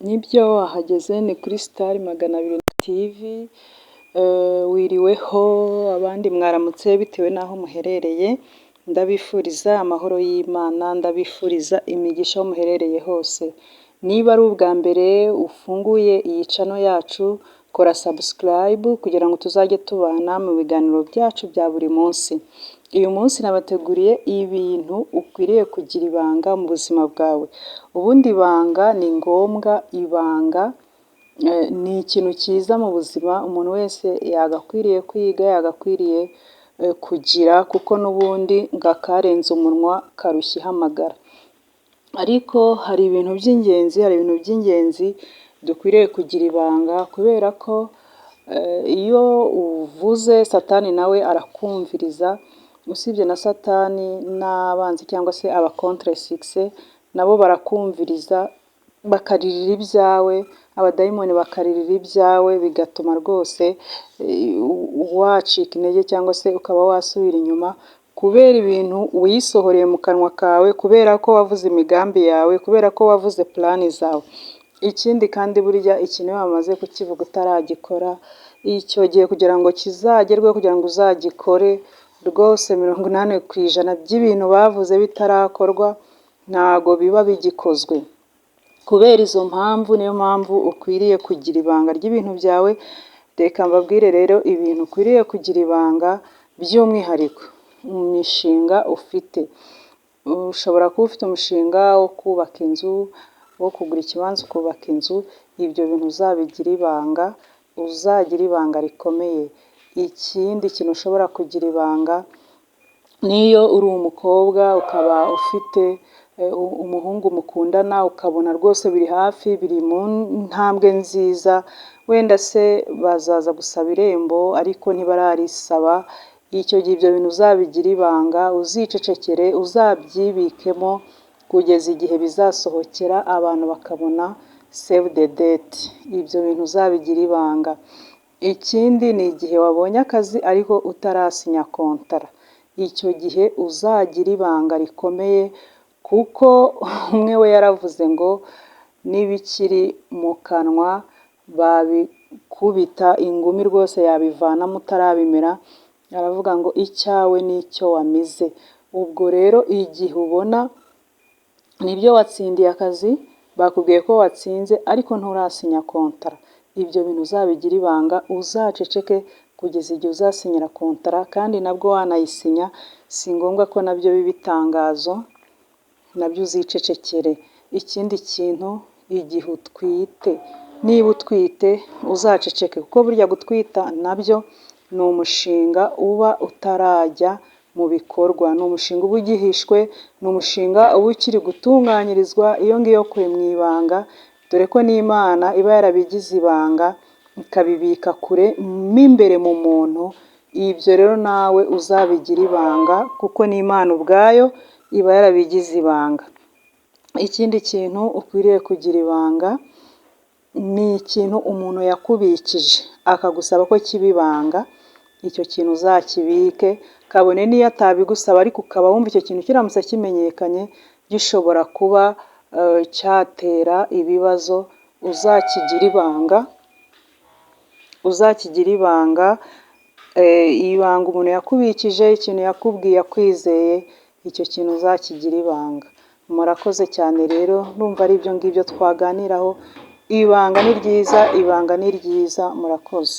Nibyo, wahageze, ni kuri Star 200 TV, wiriweho, abandi mwaramutse bitewe n'aho muherereye. Ndabifuriza amahoro y'Imana, ndabifuriza imigisha aho muherereye hose. Niba ari ubwa mbere ufunguye iyi channel yacu, kora subscribe kugira ngo tuzajye tubana mu biganiro byacu bya buri munsi. Uyu munsi nabateguriye ibintu ukwiriye kugira ibanga mu buzima bwawe. Ubundi ibanga ni ngombwa, ibanga ni ikintu cyiza mu buzima umuntu wese yagakwiriye kwiga, yagakwiriye kugira, kuko n'ubundi ngo akarenze umunwa karushya ihamagara. Ariko hari ibintu by'ingenzi, hari ibintu by'ingenzi dukwiriye kugira ibanga, kubera ko iyo uvuze, Satani nawe arakumviriza. Usibye na Satani, n'abanzi cyangwa se aba contre succès nabo barakumviriza, bakaririra ibyawe, abadayimoni bakaririra ibyawe, bigatuma rwose wacika intege cyangwa se ukaba wasubira inyuma kubera ibintu wisohoreye mu kanwa kawe, kubera ko wavuze imigambi yawe, kubera ko wavuze plan zawe. Ikindi kandi, burya ikintu iyo wamaze kukivuga utaragikora, icyo gihe kugira ngo kizagerweho, kugira ngo uzagikore, rwose 80% by'ibintu bavuze bitarakorwa ntago biba bigikozwe. Kubera izo mpamvu, niyo mpamvu ukwiriye kugira ibanga ry'ibintu byawe. Reka mbabwire rero ibintu ukwiriye kugira ibanga, by'umwihariko mu mishinga ufite. Ushobora kuba ufite umushinga wo kubaka inzu, wo kugura ikibanza ukubaka inzu, ibyo bintu uzabigire ibanga, uzagire ibanga rikomeye. Ikindi kintu ushobora kugira ibanga, n'iyo uri umukobwa ukaba ufite umuhungu mukundana, ukabona rwose biri hafi, biri mu ntambwe nziza, wenda se bazaza gusaba irembo ariko ntibararisaba, icyo gihe ibyo bintu uzabigire ibanga, uzicecekere, uzabyibikemo kugeza igihe bizasohokera abantu bakabona save the date. Ibyo bintu uzabigire ibanga. Ikindi ni igihe wabonye akazi ariko utarasinya kontara, icyo gihe uzagire ibanga rikomeye, kuko umwe we yaravuze ngo n'ibikiri mu kanwa babikubita ingumi, rwose yabivanamo utarabimira. Aravuga ngo icyawe ni icyo wamize. Ubwo rero igihe ubona nibyo watsindiye akazi, bakubwiye ko watsinze ariko nturasinya kontara, ibyo bintu uzabigire ibanga, uzaceceke kugeza igihe uzasinyira kontara. Kandi nabwo wanayisinya, si ngombwa ko nabyo biba itangazo, nabyo uzicecekere. Ikindi kintu, igihe utwite, niba utwite uzaceceke, kuko burya gutwita nabyo ni umushinga uba utarajya mu bikorwa, ni umushinga uba ugihishwe, ni umushinga uba ukiri gutunganyirizwa iyo ngiyo kure mu ibanga, dore ko n'Imana iba yarabigize ibanga, ikabibika kure mo imbere mu muntu. Ibyo rero nawe uzabigire ibanga, kuko n'Imana ubwayo iba yarabigize ibanga. Ikindi kintu ukwiriye kugira ibanga ni ikintu umuntu yakubikije akagusaba ko kiba ibanga. Icyo kintu uzakibike, kabone n'iyo atabigusaba ariko ukaba wumva icyo kintu kiramutse kimenyekanye gishobora kuba cyatera ibibazo, uzakigire ibanga, uzakigire ibanga. Ibanga umuntu yakubikije, ikintu yakubwiye akwizeye, icyo kintu uzakigire ibanga. Murakoze cyane rero, ndumva ari ibyo ngibyo twaganiraho. Ibanga ni ryiza, ibanga ni ryiza, murakoze.